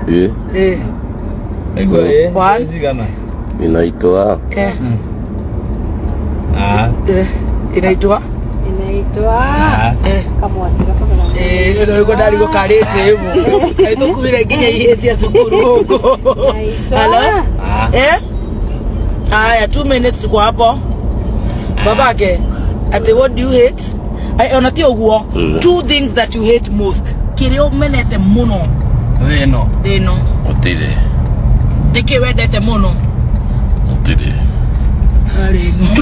Eh, Eh. Ĩguo ĩ, One. cigana? Inaitwa Eh. Ah. Eh. Inaitwa? Inaitwa Ah. Eh. kamwacira kogera. Eh, ĩno nĩguo ndarigwo karĩte ĩmwe. Kaĩ tũkuire nginya ihĩĩ cia cukuru gũkũ. Inaitwa Hello? Ah. Eh? Haya, 2 minutes tuko hapo. Babake, ati what do you hate? Ai, ona ti ũguo. Two things that you hate most. Kĩrĩa ũmenete mũno Thĩ ĩno. thĩ ĩno. Gũtirĩ. Nĩkĩ wendete mũno? Gũtirĩ.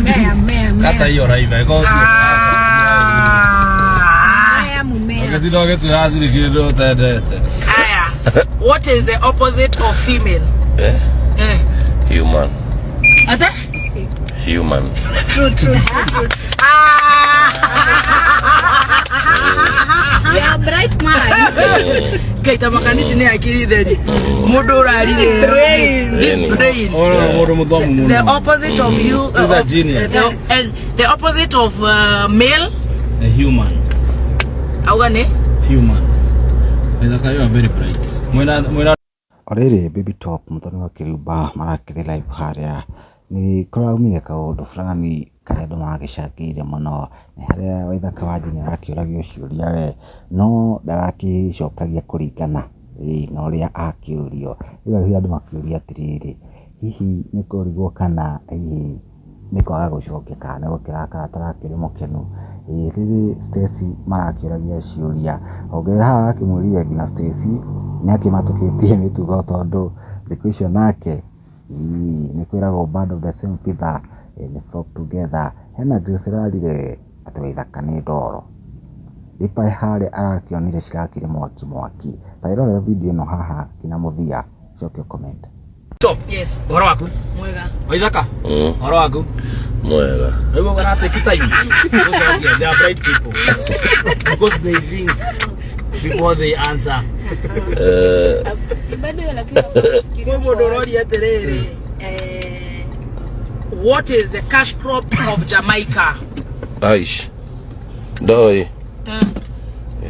Mea, mea, mea. Kata hiyo raiva. Ĩkorwo Ah. Mea, mumea. ũgĩtinda ũgĩtwĩra thiri kĩndũ ũtendete. Aya. What is the opposite of female? Eh? Eh. Human. Ate? Human. True, true, true, true. You are a bright man. Kaita makanisi nĩ akiri theri. Mũndũ ũrarire brain. This Really? brain. Ũyũ mũndũ mũthomu mũno. The opposite of you. He's a of- genius. And the opposite of male. A human. Auga nĩ? Human. Waithaka, you are very bright. Mwĩna mwĩna O rĩrĩ, Baby Top Mũthoni wa Kĩrumba marakĩrĩ live harĩa, nĩ kũraumire kaũndũ fulani karĩa andũ maragĩcangĩire mũno, nĩ harĩa Waithaka wa Jane arakĩũragio ciũria we, no ndarakĩcokagia kũringana na ũrĩa akĩũrio. Rĩu andũ makĩũria atĩrĩrĩ, hihi nĩ kũrigwo kana hihi nĩ kwaga gũcokia kana nĩ gũkĩrakara atarakĩrĩ mũkenu? Ĩĩ rĩrĩ Stacy marakĩũragia ciũria, ongerera haha arakĩmwĩrire nginya Stacy nĩ akĩmatũkĩtie mĩtugo tondũ thikũ icio nake ĩĩ nĩ kwĩragwo bird of the same feather nĩ flock together. Hena Grace ĩrarire atĩ Waithaka nĩ ndoro. Rĩpaĩ harĩa arakĩonire cirakĩrĩ mwaki mwaki. Ta ĩrorere video ĩno haha nginya mũthia ũcoke ũ comment. Top. Yes. Ũhoro waku? Mwega. Waithaka? Ũhoro waku? Mwega. Rĩu ũgara take time. Gũcokia. They are bright people. Because they think before they answer. Eh, Si bado lakini wakufikiria Kwĩ mũndũ kwa- ũroria atĩrĩrĩ. Eh, what is the cash crop of Jamaica? Aish. Ndoĩ. Eh.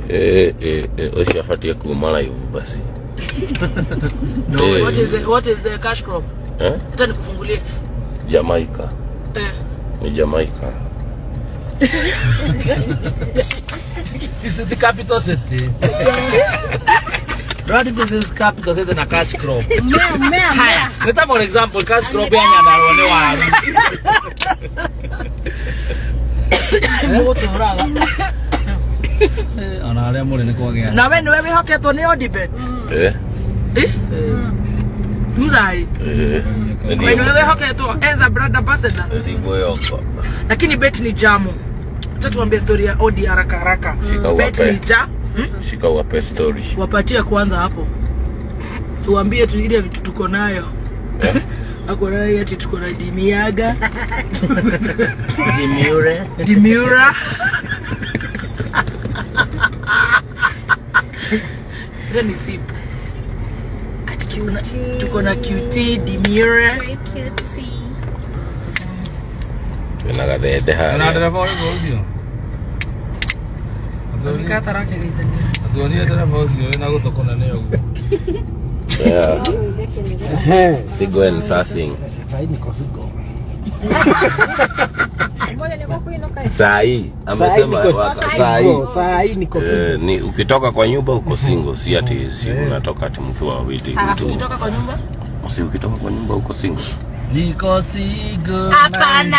Eh, eh, eh, ũcio abatie kuma live basi. Eh, What is the cash crop? Eh? Hata nikufungulie. Jamaica. Eh. Ni Jamaica. This is the capital city. Rwanda business capital city na cash crop. Mea, mea, mea. Haya, nita for example cash crop ya Nyandarua nĩ waru. Mũgũtũraga. Eh, ona harĩa mũrĩ nĩ kwagĩa. Na we nĩwe wĩhoketwo nĩ Odibet. Eh? Eh? Muthai. Eh. We nĩwe wĩhoketwo as a brand ambassador. Ndigwĩyoka. Lakini bet ni jamu. Acha tuambie story ya Odi haraka haraka. Shika Bet uwape. ni ja. Shika uwape story. Wapatie kwanza hapo. Tuambie tu ile vitu tuko nayo. Eh? Ako nayo ati tuko na Dimiaga, Jimiure. Dimiura. Ile ni sip. Ati tuko na QT, Dimiura. Very cutesy. Twĩna gathende Na harĩa. ndereba ũrĩkũ ũcio? Atuonie ndereba ũcio wĩna gũtũ kũnene ũguo. Yeah. Single and sassing. Sahi niko single. Sahi. Amesema niko sahi. single. Sahi niko single. Eh, ni ukitoka kwa nyumba uko single, si ati si unatoka ati mkiwa wawili mtu. Ukitoka kwa nyumba? Si ukitoka kwa nyumba uko single. Niko single. Hapana.